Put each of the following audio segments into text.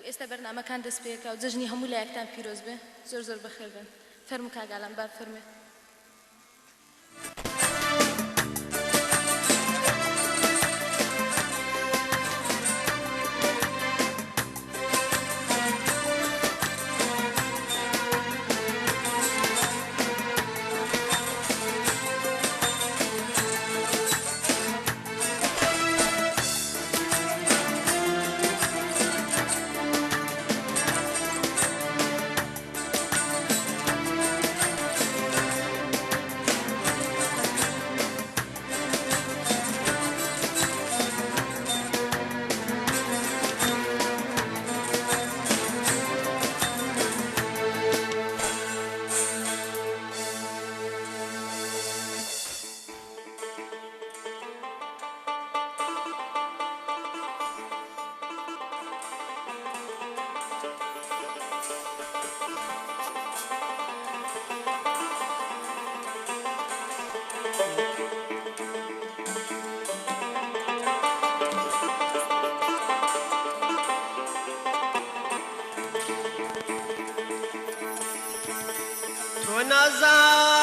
ئێستا بەرنامەکان دەست پێکا و جەژنی هەموو لایەکتان پیرۆز بێ. زۆر زۆر بەخێر بێن. فەرموو کاک ئالان با بفەرموێ. تۆ نازانی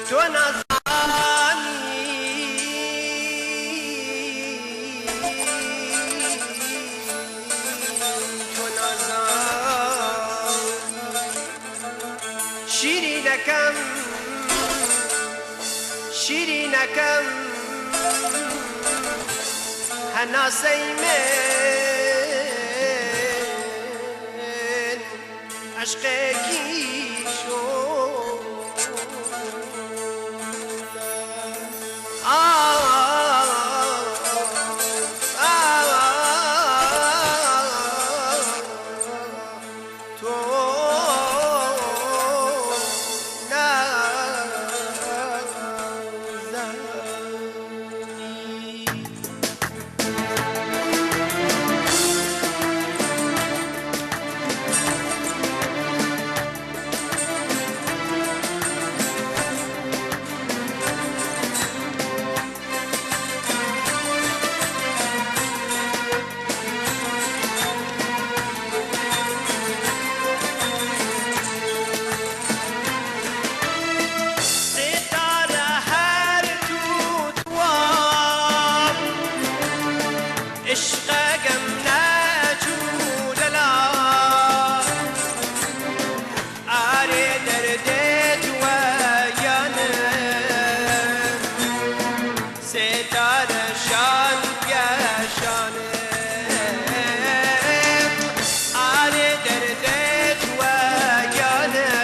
تۆ نازانی تۆ نازانی تۆ نازانی شیرینەکەم شیرینەکەم هەناسەی من عشقێکی شۆ تۆ نازانی. ستارە هەر دوو توام عشقەکەم نەچوو لەلا ئارێ دەردێت وەیانم ستارە شان گەشانم ئارێ دەردێت وەیانم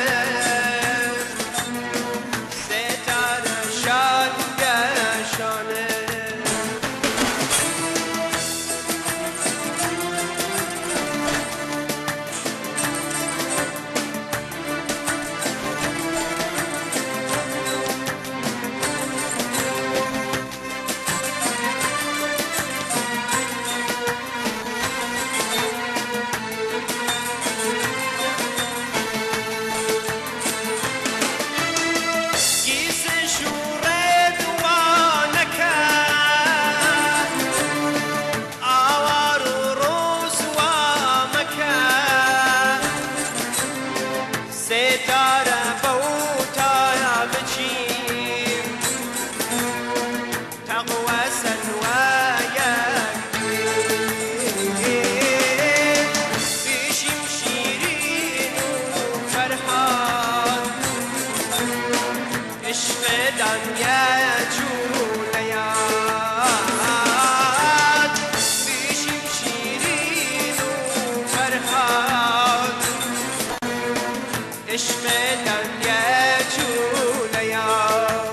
ستارە شان گەشانم. گیس شوڕێ دووانەکە ئاوار و ڕۆزوامەکە سێتارە بەو تایا بچیم تەقوە سەنوایەک بیشیم شیرین و فەرهاد عشق دنیا چوو نیاد بیشیم شیرین و فەرهاد عشق دنیا چوو نیاد.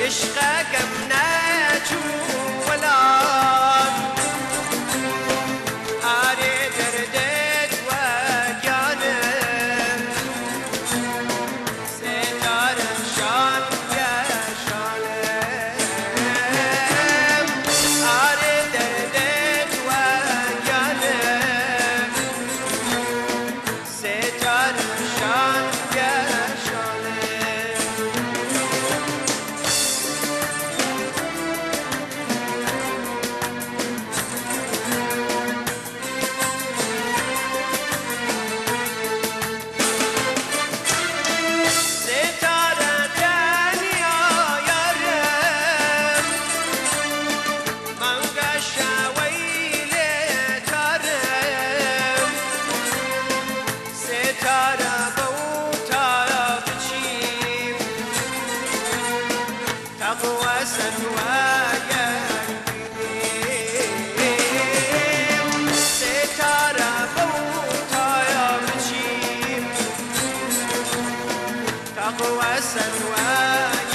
عشقكم ناجو ولاد آري دردت وجانم ستار شان يا شانم آري دردت وجانم ستار شان يا شانم. ستارة دنيا يارم منقشة ويلي تارم ستارة بوتا بچيم تقوى سنوايا ستارة بوتا بچيم تقوى سنوايا.